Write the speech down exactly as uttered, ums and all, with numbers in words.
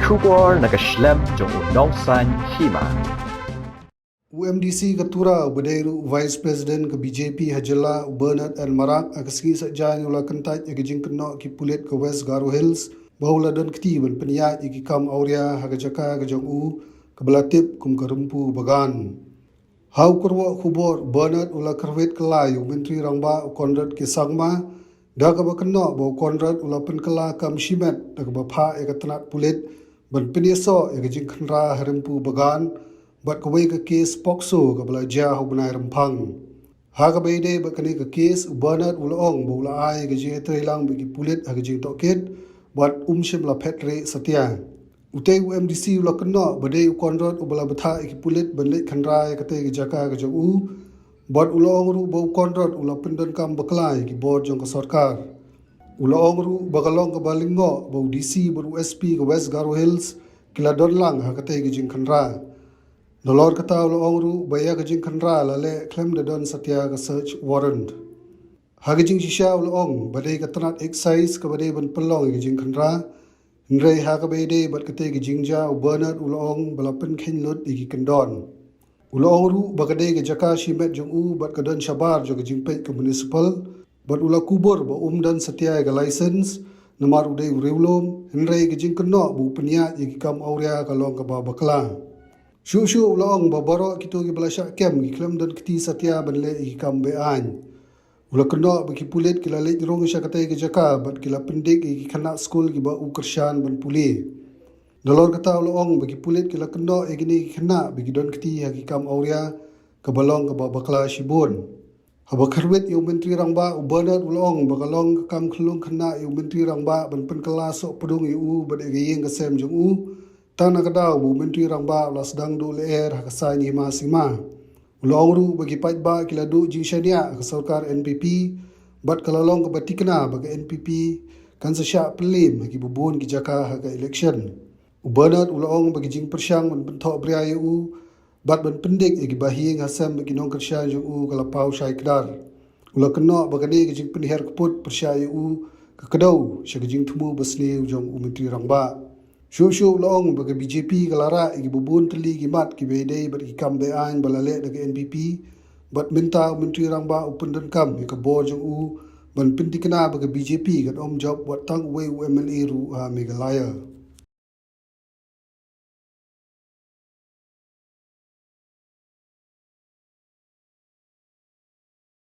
Khubor na ka shlem jong u nongsan hima. U MDC ka Tura uba dei ruh u Vice President ka BJP ha jylla u Bernard L Marak ha ka sngi Saitjaiñ u la kyntait ïa ka jingkynnoh ki pulit ka West Garo Hills ba u la don kti ban pynïaid ïa ki kam awria ha ka jaka ka jong u kaba la tip kum ka Rympu Bagan. Ha u kyrwoh khubor u Bernard u la kyrwit kylla ïa u Myntri Rangbah u Conrad K Sangma da kaba kynnoh ba u Conrad u la pynkylla kam shimet da kaba phah ïa ka tnat pulit ban pynïasoh ïa ka jingkhynra ha Rympu Bagan bad kawei ka kes POCSO kaba la jia ha u bnai Rymphang. Ha kaba ïadei bad kane ka kes u Bernard u la ong ba u la ai ïa ka jingïatreilang bad ki pulit ha ka jingtohkit bad um shym la phet rieh satia. Utei u MDC u la kynnoh ba dei u Conrad uba la bthah ïa ki pulit ban leit khynra ïa katei ka jaka ka jong u bad u la ong ruh ba u Conrad u la pyndonkam bakla ïa ki bor jong ka sorkar. U la ong ruh ba ka long kaba lyngngoh ba u DC bad u SP ka West Garo Hills ki la don lang ha katei ka jingkhynra. Nalor kata u la ong ruh ba ïa ka jingkhynra la leh khlem da don satia ka search warrant. Ha ka jingshisha u la ong ba dei ka tnat excise kaba dei ban pynlong ïa ka jingkhynra. Hynrei ha kaba ïadei bad katei ka jingjia u Bernard u la ong ba la pynkheiñ lut ïa ki kyndon. U la ong ruh ba ka dei ka jaka shimet jong u bad ka don shabar jong ka jingpeit ka municipal bad u la kubur ba um don satia ïa ka license namar u dei u riewlum, hynrei ka jingkynnoh ba u pynïaid ïa ki kam awria ka long kaba bakla. Shuh shuh u la ong ba baroh kito kiba la shah kem ki khlem don kti satia ban leh ïa ki kam be-aiñ. U la kynnoh ba ki pulit ki la leit rung sha katei ka jaka bad ki la pyndik ïa ki khynnah skul kiba u kyrshan ban pule. Nalor kata u la ong ba ki pulit ki la kynnoh ïa kine ki khynnah ba ki don kti ha ki kam awria kaba long kaba bakla shibun. Haba kyrwit ïa u Myntri Rangbah u Bernard u la ong ba ka long ka kam khyllung khynnah ïa u Myntri Rangbah ban pynkylla sohpdung ïa u bad ïa ka ïing ka sem jong u. Tang na ka daw ba u Myntri Rangbah u la sdang duh lyer ha ka saiñ hima sima. U la ong ruh ba ki paidbah ki la duh jingshaniah ha ka sorkar NPP bad ka la long kaba tikna ba ka NPP kan sa shah pynliem ha kiba bun ki jaka ha ka election. U Bernard u la ong ba ki jingpyrshang ban pynthohbria ïa u bad ban pyndik ïa kiba hiing ha sem bad ki nongkyrshan jong u ka la paw shai kdar. U la kynnoh ba kane ka jingpynhiar kput pyrshah ïa u ka kdew sha ka jingthmu basniew jong u Myntri Rangbah. Shuh shuh u la ong ba ka BJP ka la rah ïa kiba bun tylli ki mat kiba ïadei bad ki kam be-aiñ ba la leh da ka NPP bad mynta u Myntri Rangbah u pyndonkam ïa ka bor jong u ban pyntikna ba ka BJP kan ym jop wat tang uwei u MLA ruh ha Meghalaya.